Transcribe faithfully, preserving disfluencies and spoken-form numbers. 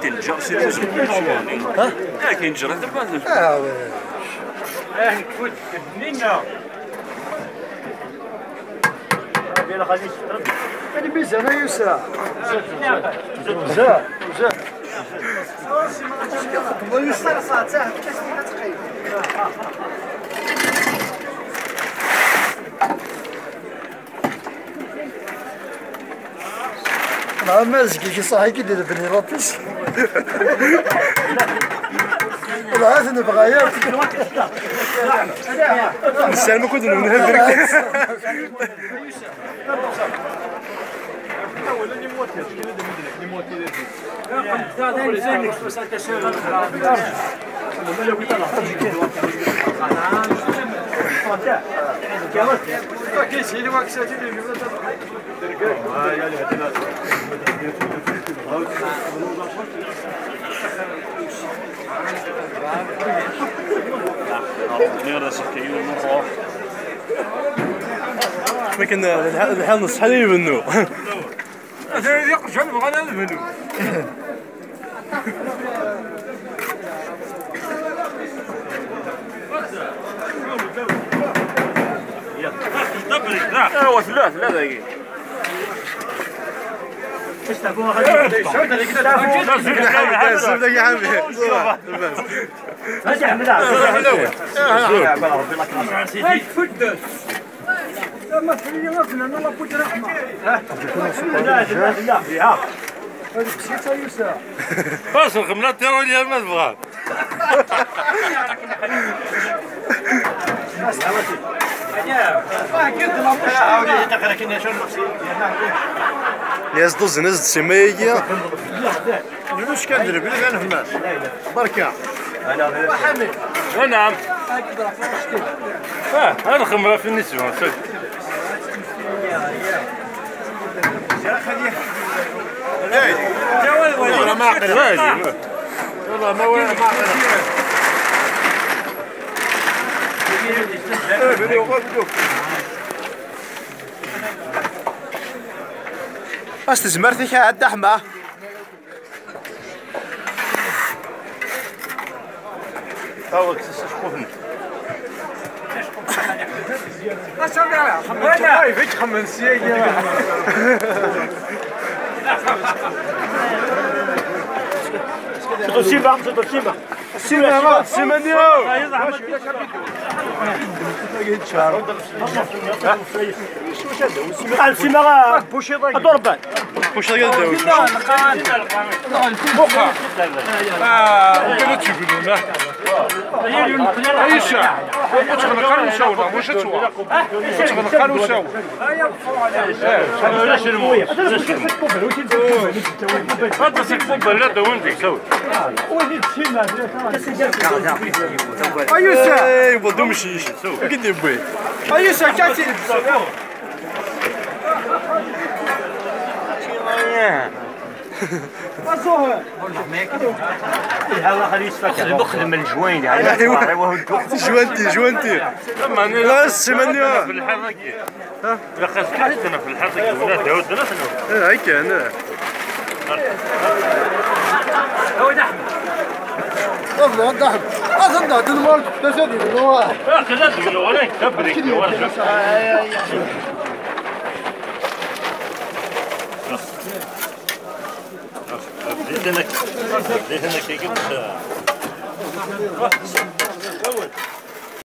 Tenǧer si tusmit. Ha? Akken ǧrat. Ah, ouais. Lmizan ay usa. Uza, uza. Nɛam azekka-agi ṣaḥ-agi d lebni raṭis. Dɣa ad nebɣa yakk. Nessarem akk ad nwenher berkat. Akken lḥal, lḥal n ṣṣeḥ ibennu. Atan d iqjan bɣan ad bnu. Awa, tella, tella dagi. Zul dagi, ḥabi. Zul. Zul. Zul. Ma tfili akk lana la poudre. Pas nxemmel aṭiruli arma tebɣa. Yas dozen as-d sima-agi. Drus kan d lebni ad nefhem. Berka. Anaɛam. Ah, ad nxemmel ɣef nnisba. Hey. Wala ma aql. Wala ma, wala ma aql. As tezmert-ik a Dda Ḥemma. Awa, kkes aceqquf-nnek. Ass-a, xemmen live, xemmen syagi. Sima, sima. Sima, sima. Sima, sima. Buciḍ-agi ad d-tawi. Ah, ur kan ad tebnum, ah. Ɛisa, ur tɣelleq ara usawen, ah, wacu ad twa? Ur tɣelleq ara usawen. Eh, aṭas n lmut, aṭas n lmut. Aṭas n lmut, la d-awin deg usawen. Ɛisa! Ey, yewweḍ umcic. Akken d-yewwi. Ɛisa, kati. Lxedm n jwayni, jwanti, jwanti. La, ssiman-nni. Ilaq ad tt-ḥettna fi lḥiḍ-agi, wala d-hudden-ten. Eh, akken, eh. Awi-d Aḥmed. Awi-d Aḥmed. Aten-a, d lmut, d azal n lmut. Aql-aɣ deg lɣerba, d abrid, d lɣerba. Bdit-ten akka. Bdit-ten akka,